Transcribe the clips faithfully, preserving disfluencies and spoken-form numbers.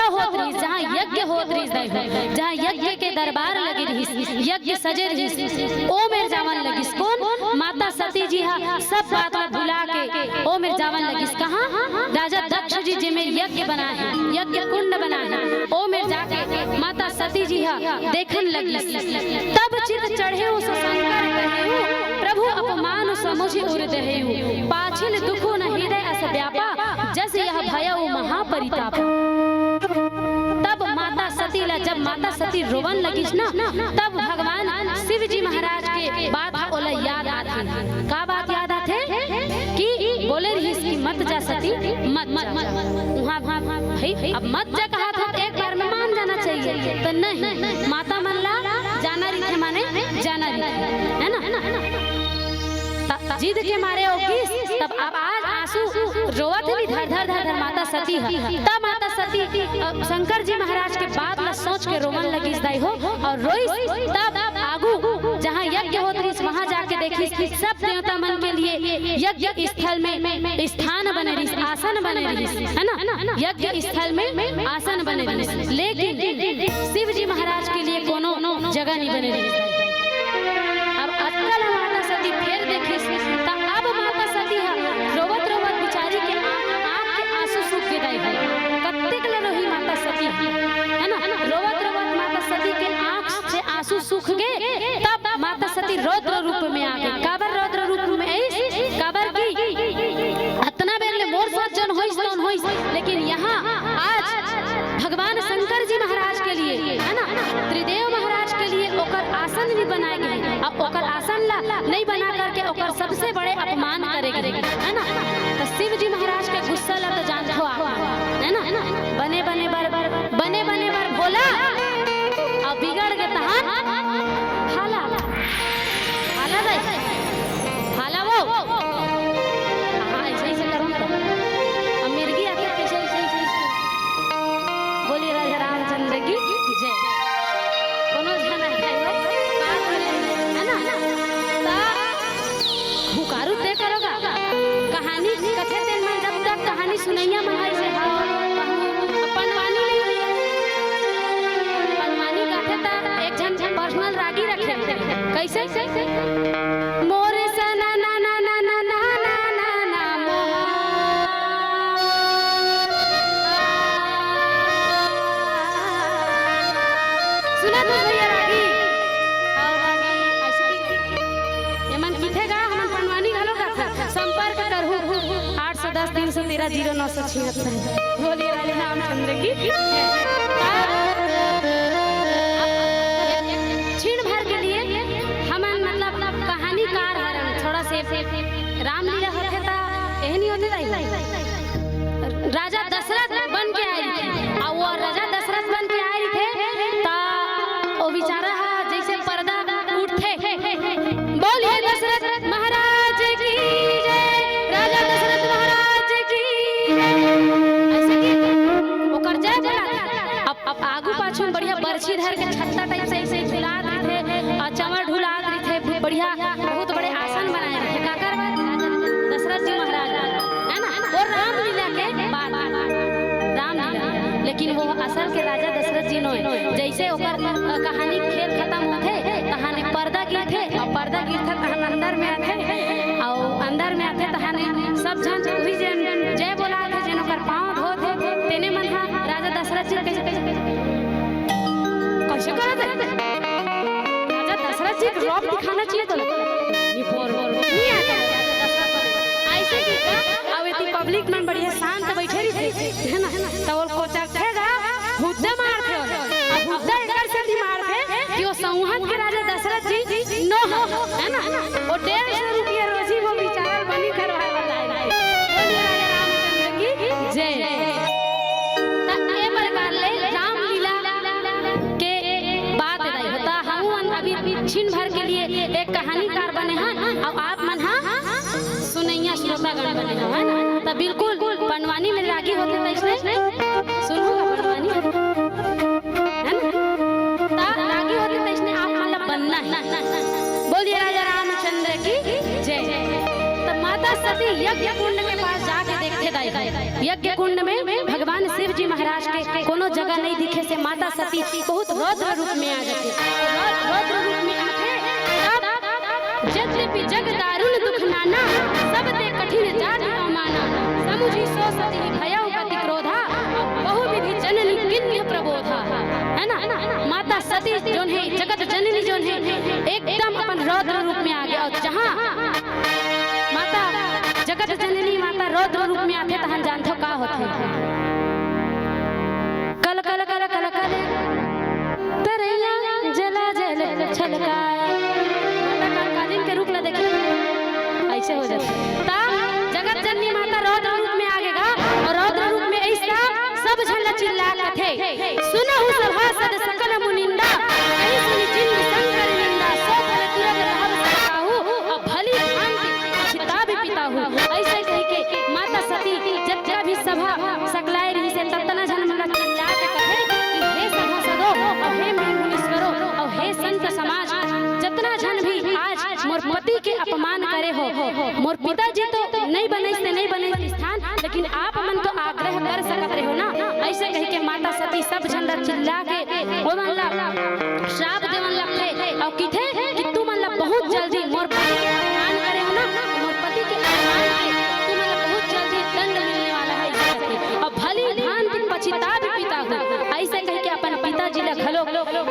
होत रहिस, जहाँ यज्ञ होत रहिस दाई हो, जहाँ यज्ञ के दरबार लगे रहिस, यज्ञ सजे रहिस, ओ मेर जावन लगिस। कोन? माता सती जी हा सब बात ला भुला के ओ मेर जावन लगिस। कहाँ? राजा दक्ष जी जे मेर यज्ञ बनाए हे, यज्ञ कुंड बनाए हे, ओ मेर जाके माता सती जी हा देखन लगिस। तब चित चढ़ेउ सो शंकर कहेउ, प्रभु अपमान समुझि उर देहेउ। पाछिल दुखु न हृदय अस व्यापा, जस यह भयउ महापरितापा। तब माता सती ला, जब माता सती रोवन लगिस ना, तब भगवान शिव जी महाराज के बात ओला याद आथे। का बात याद आथे? कि बोले रहिस कि मत जा सती, मत जा। उहाँ, उहाँ, भाई, अब मत जा कहा था तो एक बार में मान जाना चाहिए, तो नहीं, माता मन ला जाना रहिथे माने जाना रहिथे, है ना? त-, त-, जिद के मारे ओ गिस, तब अब आज आंसू रोवत हे भी धर धर धर धर माता सती ह। तब माता सती, अ, शंकर जी महाराज के बात ला सोच के रोवन लगिस दाई हो, और रोइस। तब आगू जहाँ यज्ञ होत रहिस, वहाँ जाके देखिस कि सब देवता मन के लिए यज्ञ स्थल में स्थान बने रहिस, आसन बने रहिस, है ना? यज्ञ स्थल में आसन बने रहिस, लेकिन शिव जी महाराज के लिए कोनो जगह नहीं बने रहिस। अब अतका ल माता सती फेर देखिस, त अब माता सती ह रोवत रोवत बिचारी के आँख, आँख के आंसू सूख गे दाई हो। कत्तेक ल रोही माता सती, है ना? रोवत रोवत माता सती के आँख से आंसू सूख गे, तब माता सती रौद्र रूप में आ गे। काबर रौद्र रूप में आइस? काबर कि अतना बेर ले मोर साथ जौन होइस तौन होइस, लेकिन यहाँ आज भगवान शंकर जी महाराज के लिए, है ना, त्रिदेव महाराज के लिए ओकर आसन भी बनाए गे, अब ओकर आसन ला नहीं बना करके ओकर सबसे बड़े अपमान करे गे, है ना। तो शिव जी महाराज के गुस्सा ला तो जानथो आप, है ना। बने बने बर, बने बने बर भोला, अउ बिगड़ गे तहान हाला। हाला दाई, हाला वो। हाँ, ऐसे, ऐसे करो तो। अब मिर्गी आके पीछे, ऐसे, ऐसे, ऐसे। बोलिए राजा रामचंद्र की जय। कोनो झन है वो, बात नहीं है, है ना? ता हुकारू ते करोगा। कहानी कथे तेन मन जब तक कहानी सुनैया मन है से, हाँ, पनवानी नहीं। पनवानी गाथे ता एक झन, झन पर्सनल रागी रखे। कैसे? मोरे सना ना ना ना ना ना ना ना ना मोहा। सुना तो भैया रागी। आओ रागी, ऐसे की-, ये मन किथे गा, हमन पनवानी घलो गाथन। संपर्क करहु आठ सौ दस तीन सौ तेरह जीरो नौ सौ छिहत्तर। बोलिए राजा रामचंद्र की जय। क्षण भर के लिए हमन मतलब कहानीकार हरन, थोड़ा से रामलीला होथे ता एह नहीं होथे दाई। राजा दशरथ बन के आए रहिथे, अउ वो राजा दशरथ बन के आए रहिथे ता ओ बेचारा हा जैसे पर्दा उठथे, बोलिए दशरथ महाराज की जय, राजा दशरथ महाराज की जय। ऐसे की ओकर जय बोला। अब, अब आगू पाछू में बढ़िया बरछी धर के छत्ता टाइप से ऐसे झुलात रहिथे, अउ चंवर ढुलात रहिथे, बढ़िया बहुत बड़े आसन बनाए रहिथे। काकर बर? दशरथ जी महाराज, है ना? वो रामलीला के बात, रामलीला। लेकिन वो असल के राजा दशरथ जी नोहे। जैसे ओकर, अ, कहानी खेल खत्म होथे, तहाने पर्दा गिरथे, अउ पर्दा गिरथे तहान अंदर में आथे, अउ अंदर में आथे तहाने सब झन उही जेन जय बोलाथे, जेन ओकर पाँव धोथे, तेने मन हा राजा दशरथ जी कैसे, कैसे, कैसे करत हे? राजा दशरथ जी के रौब दिखाना चाहिए तो नहीं, बोल, बोल, नहीं आता है राजा दशरथ जी। ऐसे की का, अब एती पब्लिक मन बढ़िया शांत बैठे रहिथे, है ना? तो वो कोचकथे गा, हुद्दा मारथे ओला। अब हुद्दा एकर सेती मारथे कि वो संवत के राजा दशरथ जी नोहे, है ना? वो डेढ़ सौ रुपया रोजी वो बेचारा बनी करवाए वाला है। बोलिए राजा रामचंद्र की जय। त ए प्रकार ले रामलीला के बात दाई होता। हमन अभी छिन भर के लिए एक कहानीकार बने हन, अउ आप मन हा सुनैया श्रोतागण बने हन, है ना? त बिल्कुल पनवानी में रागी होथे तैसने सुनहू गा पनवानी, है ना? त रागी होथे तैसने आप मन ला बनना है। बोलिए राजा रामचंद्र की जय। त माता सती यज्ञ कुंड के पास जाके देखथे दाई, यज्ञ कुंड में भगवान शिव जी महाराज के कोनो कोनो जगह नहीं दिखे से माता सती बहुत रौद्र रूप में आ जाथे। रौ-, रौद्र रूप में आथे तब, "यद्यपि जग दारुण दुख नाना, सब ते कठिन जाति अवमाना। समुझि सो सती भयउ अति क्रोधा, बहुविधि जननी कीन्ह प्रबोधा।" है ना? माता सती जोन हे, जगत जननी जोन हे, एकदम अपन रौद्र रूप में आ गे। अउ जहाँ माता जगत जननी माता रौद्र रूप में आथे, तहन जानथव का होथे? कल कल कल कल कल तरैया जला जल छलकाए। माता कंकालिन के रूप ला देखे, ऐसे हो जाथे। त जगत जननी माता रौद्र रूप में आ गे गा, अउ रौद्र रूप में ऐसा सब झन ला चिल्ला कथे, "सुनहु सभासद सकल मुनिंदा, कहि सुनि जिन शंकर निंदा, सो फल तुरत रहब सब काहू, अब भली भांति पछताबि पिताहू।" ऐसे कहि के माता सती जतका भी सभा सकलाए रहिसे, ततना झन मन ला चिल्ला के कथे कि "हे सभासदो, अउ हे मुनीश्वरो, अउ हे संत समाज, जतना झन भी आज मोर पति के अपमान करे हो, मोर पिताजी तो नहीं बने से नहीं बने स्थान, लेकिन आप मन तो आग्रह कर सकत रहे हो ना।" ऐसे कहि के माता सती सब झन ला चिल्ला के ओमन ला श्राप देवन लगथे अउ किथे कि तुमन ला बहुत जल्दी मोर पति के अपमान करे हो ना, मोर पति के अपमान के तुमन ला बहुत जल्दी दंड मिलने वाला है, ऐसे कथे। अब भली भांति पछताबि पिताहू, ऐसे कहि के अपन पिताजी ला घलो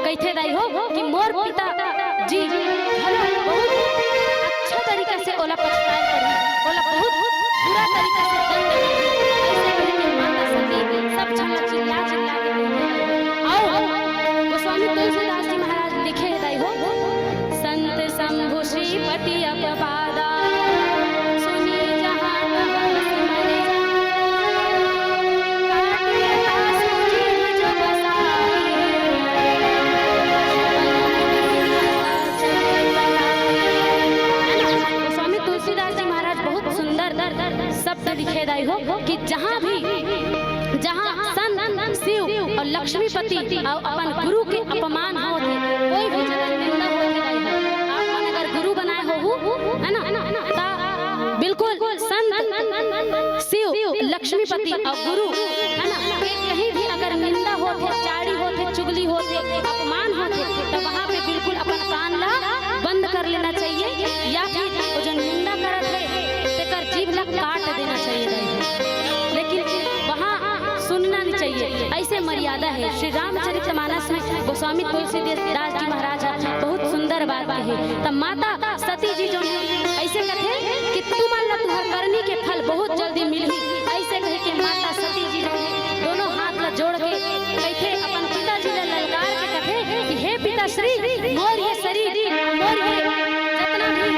कहिथे दाई हो कि मोर पिता जी घलो बहुत अच्छा तरीका से ओला पछताए पड़ही, ओला बहुत बुरा तरीका से दंड मिलही। ऐसे कहि के माता सती सब झन ला चिल्ला चिल्ला के कहिथे। अउ गोस्वामी तुलसीदास जी महाराज लिखे हे दाई हो, "संत शंभु श्रीपति अपवादा, सुनि जहाँ तहाँ सुमन जादा। काटिया सुजीव जो गोसाई, गोस्वामी तुलसीदास जी महाराज बहुत सुंदर शब्द लिखे दाई हो कि जहाँ भी, जहाँ संत, शिव अउ लक्ष्मीपति अउ अपन गुरु के अपमान होत हे, कोई भी जगह निंदा होत हे दाई हो, आप मन अगर गुरु बनाए होहू, है ना, त बिल्कुल संत, शिव, लक्ष्मीपति अउ गुरु, है ना, के कहीं भी अगर निंदा होत हे, चाड़ी होत हे, चुगली होत हे, अपमान होत हे, त वहाँ पे बिल्कुल अपन कान ला बंद कर लेना चाहिए, या फिर वो जो निंदा करत हे, तेकर जीभ ला काट देना चाहिए। लेकिन वहाँ सुनना नहीं चाहिए, ऐसे मर्यादा है। श्री रामचरितमानस में गोस्वामी तुलसीदास जी महाराज ह बहुत सुंदर बात कहे। त माता सती जी जो है, ऐसे कथे कि तुमन ला तुहर करनी के फल बहुत जल्दी मिलही। ऐसे कह के माता सती जी जो है, दोनों हाथ ला जोड़ के कथे, अपन पिताजी ला ललकार के कथे कि "हे पिताश्री, मोर ये शरीर, मोर ये जतना भी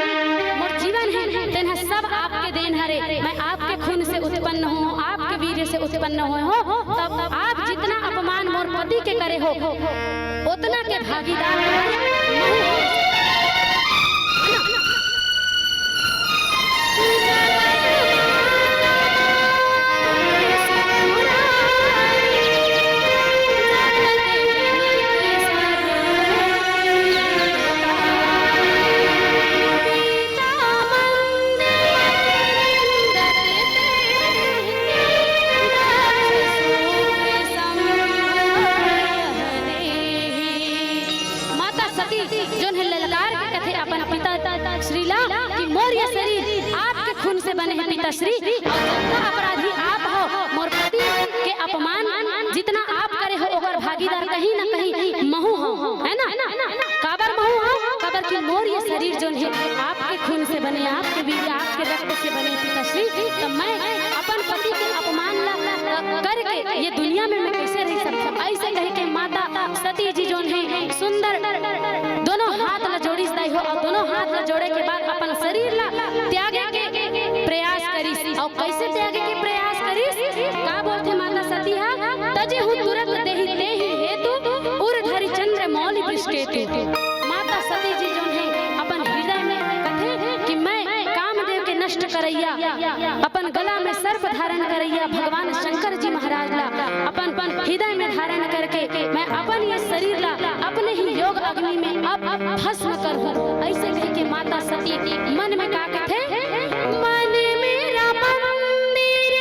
मोर जीवन है, तेन ह सब आपके देन हरे। मैं आपके खून से उत्पन्न हूँ, आपके वीर्य से उत्पन्न हुए हो, तब आप जितना अपमान मोर पति के करे हो, ओतना के भागीदार मैं हूँ।" माता सती जोन है ललकार के कथे अपन पिता श्री ला कि "मोर ये शरीर आपके खून से बने है पिता श्री, और जितना अपराधी आप हो, मोर पति के अपमान जितना आप करे हो, ओकर भागीदार कहीं ना कहीं महू हो, है ना?" काबर महू हो? काबर कि मोर ये शरीर जोन है आपके खून से बने, आपके वीर, आपके रक्त से बने पिता श्री, तो मैं अपन पति के अपमान ला, ला, ला करके ये दुनिया में मैं कैसे रह सकता? ऐसे कह के माता सती जी जोन है सुंदर दोनों हाथ ला जोड़िस दाई हो, और दोनों हाथ ला जोड़े के बाद अपन शरीर ला त्यागे के प्रयास करिस। और कैसे त्यागे के प्रयास करिस? का बोलथे माता सती हा, "तजेहु तुरत देहि तेहि हेतु, उर धरि चंद्र मौलि वृष केतु।" माता सती जी जोन है अपन हृदय में कथे कि मैं कामदेव के नष्ट करैया, अपन गला में सर्प धारण करैया भगवान शंकर जी महाराज ला अपन हृदय में धारण करके मैं अपन ये शरीर ला अपने ही योग अग्नि में अब भस्म करहूँ। ऐसे कह के माता सती मन में का कथे, "मन मेरा मंदिर,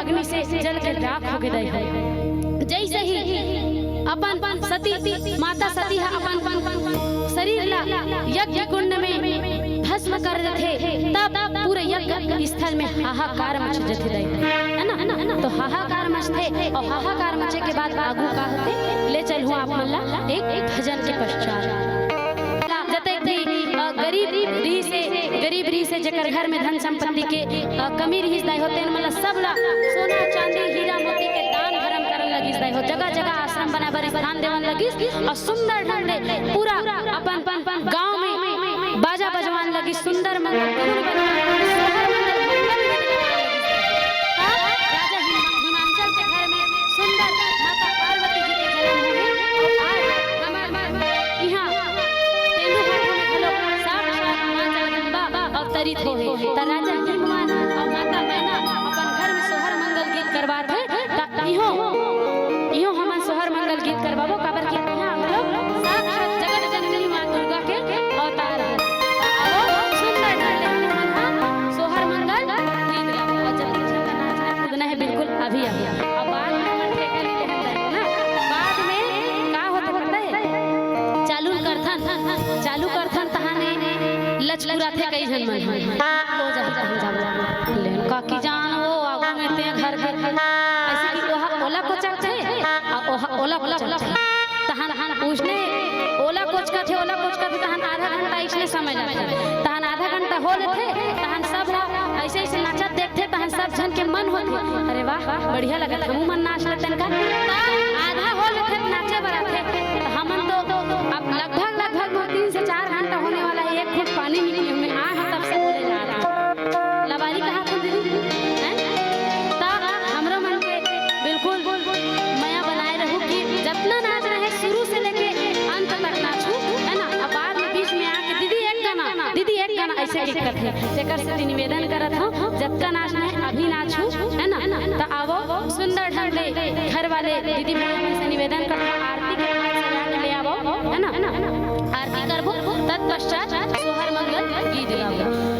अग्नि से जल के राख होके दाई हो। जैसे ही अपन सती, माता सती ह अपन शरीर ला यज्ञ कुंड में भस्म कर देथे, तब पूरे यज्ञ स्थल में हाहाकार मच जथे दाई, है ना? तो हाहाकार मचथे, और हाहाकार मचे के बाद आगू का होथे, ले चलहूँ आप मन ला एक भजन के पश्चात। जतेक भी, अ, गरीब रहिस हे, गरीब रहिस हे, जेकर घर में धन संपत्ति के, अ, कमी रहिस दाई हो, तेन मन ला सब ला सोना, चांदी, हीरा, मोती के दान धर्म करन लगिस दाई हो। जगह जगह आश्रम बनाए बर स्थान देवन लगिस, और सुंदर ढंग ले पूरा अपन, अपन गांव में बाजा बजवान लगिस, सुंदर मंगल धुन बजवान लगिस, सोहर मंगल, मंगल गीत गाए लगिस। तब राजा हिम-, हिमांचल के घर में सुंदर माता पार्वती जी के जन्म होहे। और आज हमर इहाँ तेंदूपत्ता में घलो साक्षात माँ जगदम्बा अवतरित होहे। त राजा हिमवान और माता मैना अपन घर में सोहर मंगल गीत करवात हे। त इहो, इहो हमन सोहर मंगल गीत करवाबो, काबर कि इहाँ घलो साक्षात जगत जननी माँ दुर्गा के अवतार हे। त आवो, सुंदर ढंग ले हमन हा सोहर मंगल गीत गाबो। और जल्दी जल्दी नाचना कूदना हे, बिल्कुल अभी, अभी। अब बाद में हमन ठेका ले लेहन जाए ना, बाद में का होथे पता हे? चालू करथन, चालू करथन तहाने लचकुराथे कई झन मन ह। हो जाही तहन जाबो। ले काकी जान वो आगू में ते घर के, ऐसे कि ओहा ओला कोचकथे, आ ओहा ओला कोचकथे। तहन, तहन उसने ओला कोचकथे, ओला कोचकथे, तहन आधा घंटा इसने समय जाथे। तहन आधा घंटा हो लेथे, तहन सब ला ऐसे, ऐसे नाचत देखथे, तहन सब झन के मन होथे, "अरे वाह, बढ़िया लगत, हमू मन नाच लेतेन का।" त आधा हो लेथे, नाचे बर आथे। त हमन तो अब लगभग, लगभग मोर तीन से चार घंटा होने वाला है, एक घूंट पानी नहीं पी हूँ मैं, आ है तब से बोले जा रहा हूँ। लबारी कहा था दीदी, हैं? त हमरो मन के बिल्कुल मया बनाए रहू कि जतना नाच रहे शुरू से लेके अंत तक नाचू, है ना? अब बाद में बीच में आके दीदी एक गाना, दीदी एक गाना ऐसे एक करथे। तेकर से निवेदन करत हूँ, जतका नाचना है अभी नाचू, है ना? त आवो सुंदर ढंग ले घर वाले दीदी भैया मन से निवेदन करत हूँ, आरती के भाग सजा के ले आवो, है ना? आरती करबो, तत्पश्चात सोहर मंगल गीत गाबो।